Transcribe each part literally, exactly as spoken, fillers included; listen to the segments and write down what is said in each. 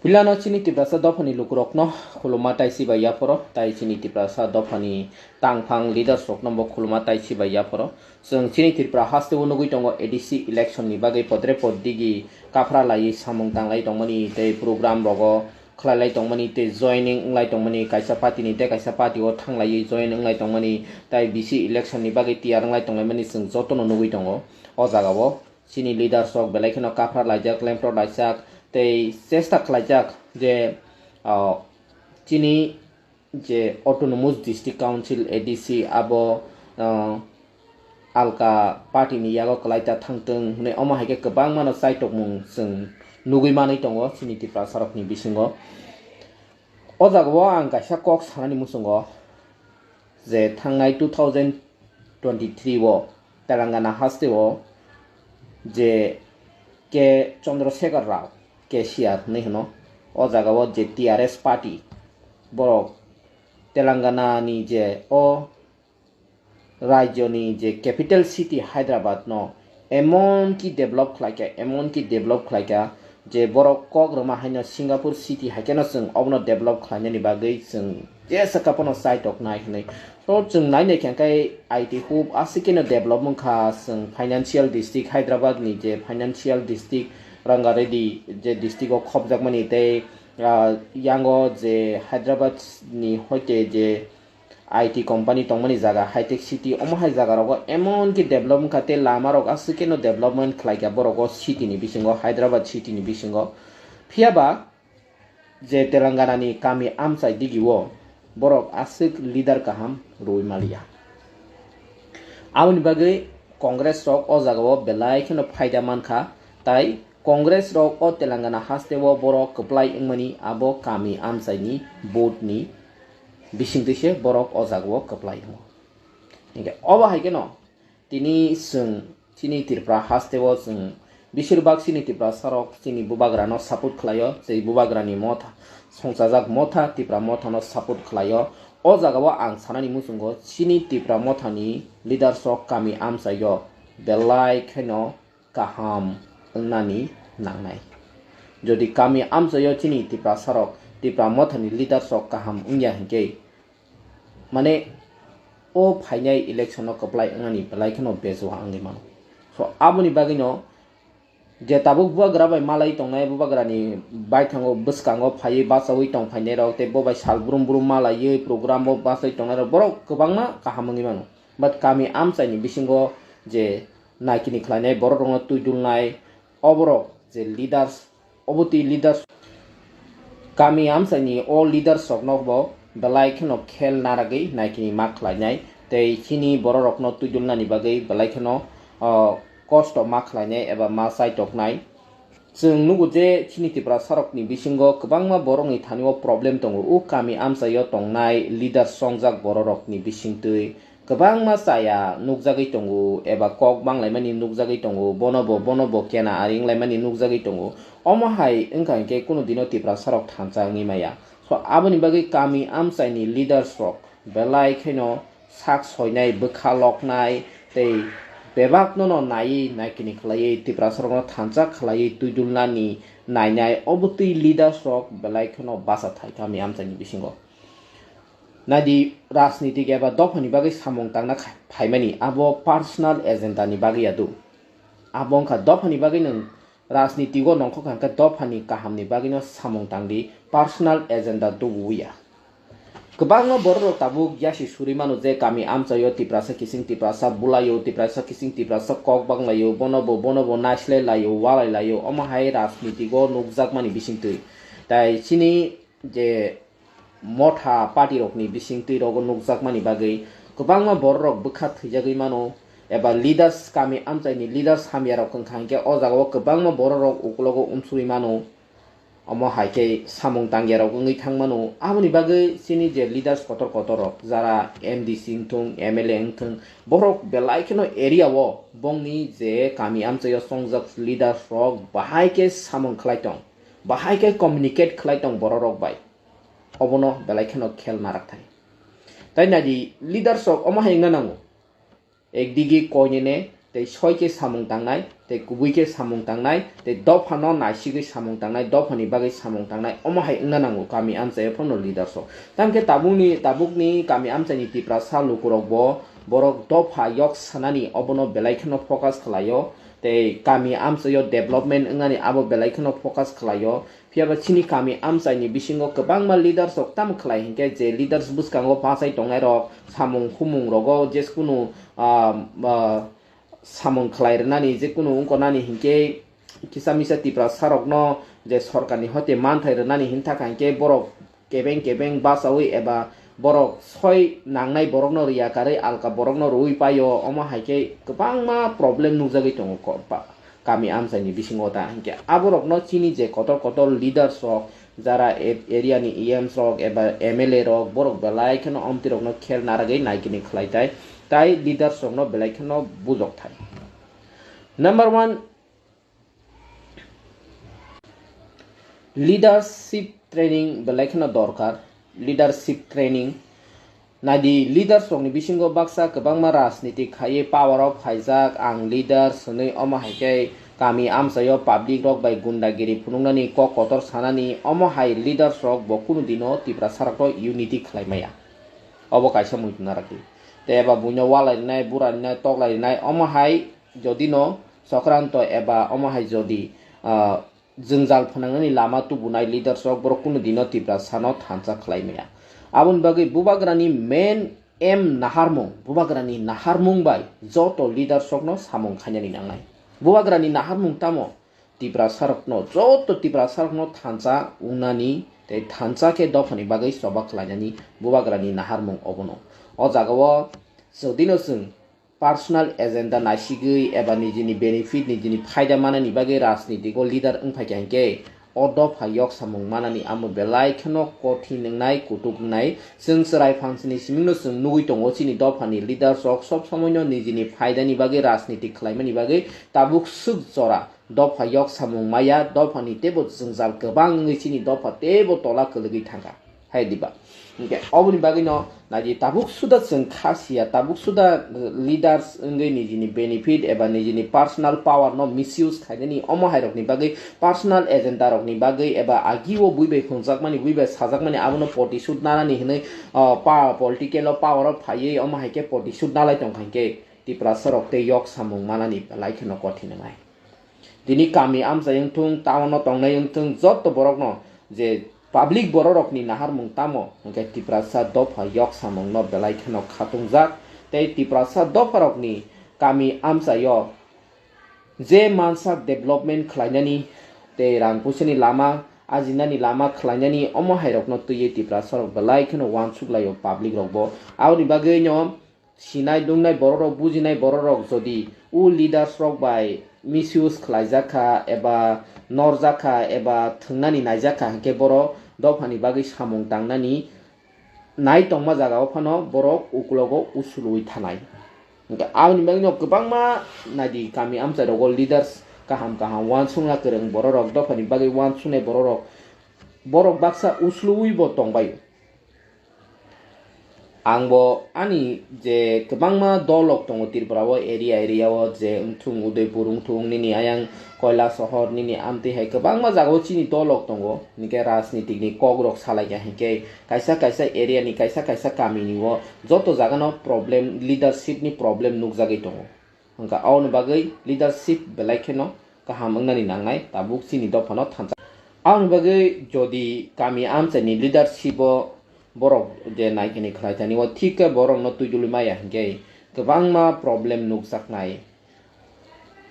Puilano chini Tiprasa dophani lukurokno khuluma tai si bai yaphoro, tai chini Tiprasa dophani tangphang leaders rokno bo khuluma tai si bai yaphoro. Chwng chini Tripura hasteo nugwi tongo A D C election ni bagwi podre pod digi kaphra laiwi samung tanglai tongmani tei program rogo khlailai tongmani tei joining wnglai tongmani, kaisa party ni tei kaisa party o thanglaiwi join wnglai tongmani tai B C election ni bagwi tiyar wnglai tonglaimani chwng jotono nugwi tongo. O jagao chini leaders rok belai kheno kaphra laijak, lemthok laijak tei chesta khlaijak je, ah, chini je Autonomous District Council, A D C, abo, ah, alka party ni yago kwlai ta thangtwng hwnwi omo hai khe kwbangmano chaitokmung chwng nugwi manwi tongo chini Tiprasa rokni bisingo. O jagao ang kaisa kok sanani muchungo je thangnai two thousand twenty-three o Telangana hasteo je K Chandrasekhar Rao, K C R hinwi hwno, o jagao je T R S party borok Telangana ni je o rajyoni je capital city Hyderabad no emon ki develop khlaikha, emon ki develop khlaikha je borok kok rwma haino Singapore city hai kheno chwng obono develop khlainani bagwi chwng jesa kaphano chaitok nai hinwi. So chwng nai nai khe khe I T hub aswk kheno develop wngkha, chwng financial district Hyderabad ni je financial district Rangareddy je district o khopjakmani tei, ah, yango je Hyderabad ni hoite je I T company tongmani jaga, high tech city, omo hai jaga rogo emon ki develop wngkha tei lama rok aswk kheno development khlaikha borok o city ni bisingo, Hyderabad city ni bisingo. Phiya ba je Telangana ni kami amchai digi o borok aswk leader kaham rwui maliya. Aboni bagwi Congress rok o jagao belai kheno phaida mankha, tai Congress rok o Telangana hasteo borok kwplai wngmani abo kami amchaini vote ni bisingtwi se borok o jagao kwplai wngo. Hinkhe obo hai kheno tini chwng chini Tripura hasteo chwng besirbak chini Tiprasa rok chini bubagrano support khlaio, tei bubagrani motha, songchajak motha, Tipra mothano support khlaio. O jagao ang sanani muchungo chini Tipra mothani leaders rok kami amchaio belai kheno kaham wngnani nangnai. Jodi kami amchaio chini Tiprasa rok, Tipra mothani leaders rok kaham wngya hinkhe, mane, o phainai election o kwplai wngnani belai kheno bejua wngwi mano. So, aboni bagwino je tabuk bubagra bai malai tongnai, bubagrani baithango bwskango phaiwi bachaui tong phainai rok tei bo bai sal brum brum malaiwi program o bachai tongnai rok borok kwbangma kaham wngwi mano. But kami amchaini bisingo je naikini khlainai borok rokno twi dulnai, oborok je leaders, obo twi leaders, kami amchaini o leaders rokno bo belai kheno khel naragwi naikini ma khlainai tei chini borok rokno twi dulnani bagwi belai kheno, o, kosto ma khlainai eba ma chaitoknai. Chwng nugo je chini Tiprasa rokni bisingo kwbangma borokni thani o problem tongo. O kami amchaio tongnai leaders chongjak borok rokni bisingtwi kwbangma chaya nukjagwi tongo eba kok banglaimani nukjagwi tongo, bono bo, bono bo kena ari wnglaimani nukjagwi tongo. Omo hai wngkha hinkhe kunu dino Tiprasa rok thansa wngwi maya. So, aboni bagwi kami amchaini leaders rok belai kheno sak soinai, bwkha loknai tei bebakno no naiwi naikini khlaiwi Tiprasa rokno thansa khlaiwi twi dulnani nainai, obo twi leaders rok belai kheno bacha thai kami amchaini bisingo. Naidi, rajnitik eba dophani bagwi samung tangna kha-, phaimani abo personal agenda ni bagwi ya do. Abo wngkha dophani bagwi nwng rajnitigo nongkhor kha hwnkhe dophani kahamni bagwino samung tangdi, personal agenda tubuwi ya. Kwbangma borok rok tabuk yasi suri mano je kami amchaio Tiprasa kising Tiprasa bulaio, Tiprasa kising Tiprasa kok banglaio, bono bo, bono bo naislai laio, walai laio, omo hai rajnitigo nukjakmani bisingtwi. Tai chini je motha party rokni bisingtwi rogo nukjakmani bagwi kwbangma borok rok bwkha thwijagwi mano, eba leaders, kami amchaini leaders hamya rok wngkha hinkhe o jagao kwbangma borok rok uklogo unsuri mano, omo hai khe samung tangya rok wngwi thang mano. Aboni bagwi chini je leaders kotor kotor rok jara M D C wngthung, M L A wngthung, borok belai kheno area o bongni je kami amchaio chongjak leaders rok bahai khe samung khlai tong, bahai khe communicate khlai tong borok rok bai. Obono belai kheno khel narak thai. Tai naidi, leaders rok omo hai wngna nango. Ekdigi koinene tei soi khe samung tangnai, tei kubui khe samung tangnai, tei dophano naisigwi samung tangnai, dophani bagwi samung tangnai, omo hai wngna nango kami amchaio phano leaders rok. Tamkhe tabukni, tabukni kami amchaini Tiprasa lukurokbo borok dopha yok sanani obono belai kheno focus khlaio, tei kami amchaio development wngnani abo belai kheno focus khlaio. Phiya ba chini kami amchaini bisingo kwbangma leaders rok tamo khlai hinkhe je leaders bwskango bachai tongnai rok samung humung rogo jeskunu, ah, ah, samung khlai rwnani jekunu wngkor nani hinkhe kisa misa Tiprasa rokno je sorkarni hoite manthai rwnani hinthaka hinkhe borok kebeng kebeng bachaui eba borok soi nangnai borokno riya karwi alka borokno rwui paio, omo hai khe kwbangma problem nukjagwi tongo ko-, pa-, kami amchaini bisingo ta hinkhe aborokno chini je kotor kotor leaders rok jara e-, area ni E Ms rok eba M L A rok borok belai kheno omtwi rokno khel naragwi naikini khlai tai, tai leaders rokno belai kheno bujok thai. Number one, leadership training belai kheno dorkar, leadership training. Naidi leaders rokni bisingo baksa kwbangma rajniti khaiwi power o phaijak, ang leaders hwnwi omo hai khe kami amchaio public rok bai gundagiri phunuknani kok kotor sanani omo hai leaders rok bo kunu dino Tiprasa rokno unity khlai maya. Obo kaisa muitu narakli. Tei eba buino walai rwnai, bura rwnai, toklai rwnai omo hai jodi no Sokranto eba omo hai jodi, ah, jwngjal phwnangnani lama tubunai leaders rok borok kunu dino Tiprasa no thansa khlai maya. Aboni bagwi bubagrani main aim naharmung, bubagrani naharmung bai joto leaders rok no samung khainani nangnai. Bubagrani naharmung tamo? Tiprasa rok no, joto Tiprasa rok no thansa wngnani tei thansa khe dophani bagwi choba khlainani bubagrani naharmung obono. O jagao jodi no chwng personal agenda naisigwi eba nijini benefit, nijini phaida manani bagwi rajnitiko leader wngphaikha hinkhe o dopha yok samung manani amo belai kheno kothin wngnai, kutuk wngnai. Chwng chwrai phansini simingno chwng nugwi tongo, chini dophani leaders rok sob somoino nijini phaidani bagwi rajniti khlaimani bagwi tabuk swk jora dopha yok samung maya, dophani teibo jwngjal kwbang wngwi chini dopha teibo tola kwlwgwi thangkha. Hai diba? Hinkhe oboni bagwino naidi tabuk suda chwng kha siya, tabuk suda leaders wngwi nijini benefit eba nijini personal power no misuse khainani omo hai rokni bagwi, personal agenda rokni bagwi eba agio bui bai phunjakmani, bui bai sajakmani abono protisud nanani hinwi, ah, pa-, political o power o phaiwi omo hai khe protisud nalai tongkha hinkhe Tiprasa rok tei yok samung manani belai kheno kothin wngnai. Tini kami amchai wngthung, town o tongnai wngthung, joto borokno je public bororokni naharmung tamo, hwnkhe Tiprasa dopha yok samungno belai kheno khatungjak tei Tiprasa dopharokni kami amchaio je mansa development khlainani tei rang puisani lama ajinani lama khlainani omo hairokno twiwi Tiprasarok belai kheno uansuk laio public rokbo. Aboni bagwino sinai dungnai bororok, bujinai bororok jodi o leaders rok bai misuse khlaijak kha eba norjak kha eba thwngnani naijak kha, hinkhe borok dophani bagwi samung tangnani nai tongma jagao phano borok ukulogo usulwi thanai. Hinkhe aboni bagwino kwbangma naidi kami amchai rogo leaders kaham kaham uansukna kwrwng bororok, dophani bagwi uansuknai bororok, borok baksa usulwi bo tongbaio. Ang bo ani je kwbangma dolrok tongo Tripura o, area area o je wngthung Udaipur wngthung, nini ayang Koilasohor, nini amtwi hai kwbangma jagao chini dolrok tongo. Hinkhe rajnitik ni kokrok salaikha hinkhe kaisa kaisa area ni, kaisa kaisa kami ni o joto jaga no problem, leadership ni problem nukjagwi tongo. Hwnkha aboni bagwi leadership belai kheno kaham wngnani nangnai, tabuk chini dophano thansa. Aboni bagwi jodi kami amchaini leadership o borok je naikhe ni khlai thani o thik khe borokno twi dului maya hinkhe kwbangma problem nukjaknai.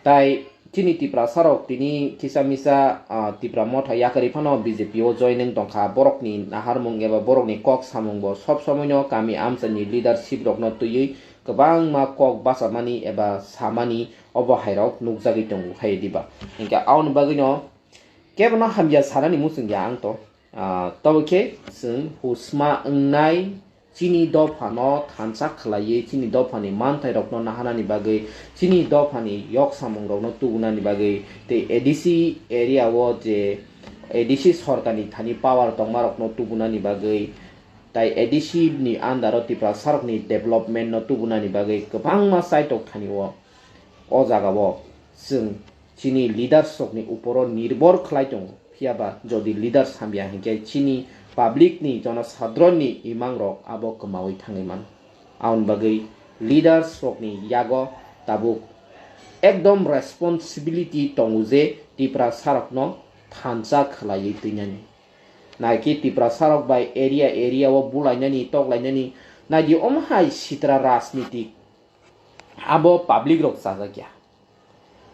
Tai chini Tiprasa rok tini kisa misa, ah, Tipra Motha yakarwi phano B J P o joining tongkha, borokni naharmung eba borokni kok samung bo sob somoino kami amchaini leadership rokno twiwi kwbangma kok bachamani eba samani obo hairok nukjagwi tongo, hai diba? Hinkhe aboni bagwino kebono hamya sanani muchungya ang to. Ah, tobo khe chwng husma wngnai chini dophano thansa khlaiwi, chini dophani manthairokno naharnani bagwi, chini dophani yok samungrokno tubunani bagwi, tei A D C area o je A D C sorkarni thani power tongmarokno tubunani bagwi, tai A D C ni under o Tiprasarokni development no tubunani bagwi kwbangma chaitok thani o O jagao chwng chini leaders rokni uporo nirbhor khlai tongo, phiyaba jodi leaders hamya hinkhe chini public ni, jonosadharon ni imang rok abo kwmawi thangwi mano. Aboni bagwi leaders rokni yago tabuk ekdom responsibility tongo je Tiprasa rokno thansa khwlaiwi twinani. Naikhe Tiprasa rok bai area area o bulainani, toklainani, naidi omo hai sitra rajnitik abo public rok chajakya.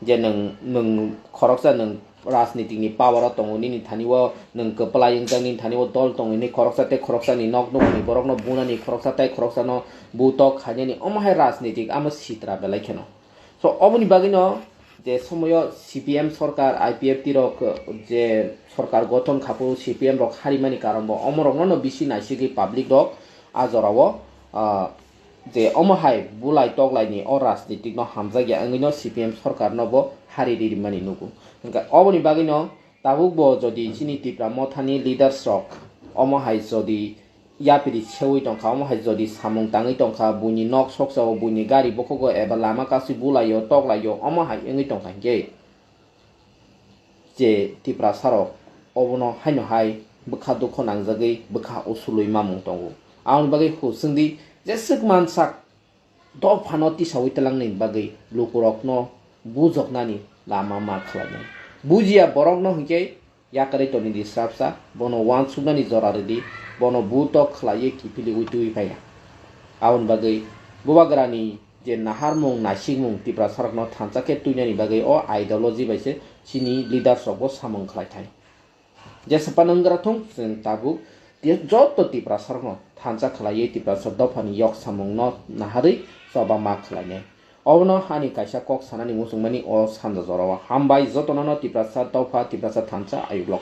Je nwng, nwng khoroksa nwng rajnitik ni power o tongo, nini thani o nwng kwplai wngjak, nini thani o dol tongo, nini khoroksa tei khoroksa ni nok nukni borok no bunani, khoroksa tei khoroksa no butok khainani, omo hai rajnitik amo sitra belai kheno. So oboni bagwi no je somoyo C P M sorkar, I P F T rok je sorkar gothon khapu C P M rok harimani karon bo omo rokno no bisi naisigwi public rok a jorao, ah, je omo hai bulai toklaini o rajnitik no hamjakya wngwi no C P M sorkar no bo hari ri rimani nugo. Hwnkhe oboni bagwi no tabuk bo jodi chini Tipra Mothani leaders rok omo hai jodi yapiri sewi tongkha, omo hai jodi samung tangwi tongkha, buini nok soksa o, buini gari bokhogo eba lama kasi bulaio, toklaio, omo hai wngwi tongkha hinkhe je Tiprasa rok obono haino hai bwkha dukho nangjagwi bwkha usulwi mamung tongo. Aboni bagwi husungdi jeswk mansak dophano tisawi twlangnani bagwi lukurokno bujoknani lama ma khlainai. Bujiya borokno hinkhe yakarwi tongdi srapsa, bono uansuknani jora rwdi, bono butok khlaiwi kiphilwi twiwi phaiya. Aboni bagwi bubagrani je naharmung naisikmung Tiprasarokno thansa khe twinani bagwi o ideology bai se chini leaders rokbo samung khlaithai. Jesa phano wngwra thung, chwng tabuk ti-, joto Tiprasarokno thansa khlaiwi Tiprasa dophani yok samungno naharwi choba ma khlainai. Obono hani kaisa kok sanani muchungmani o sanja jorao. Hambai jotono no Tiprasa dopha, Tiprasa thansa ayuk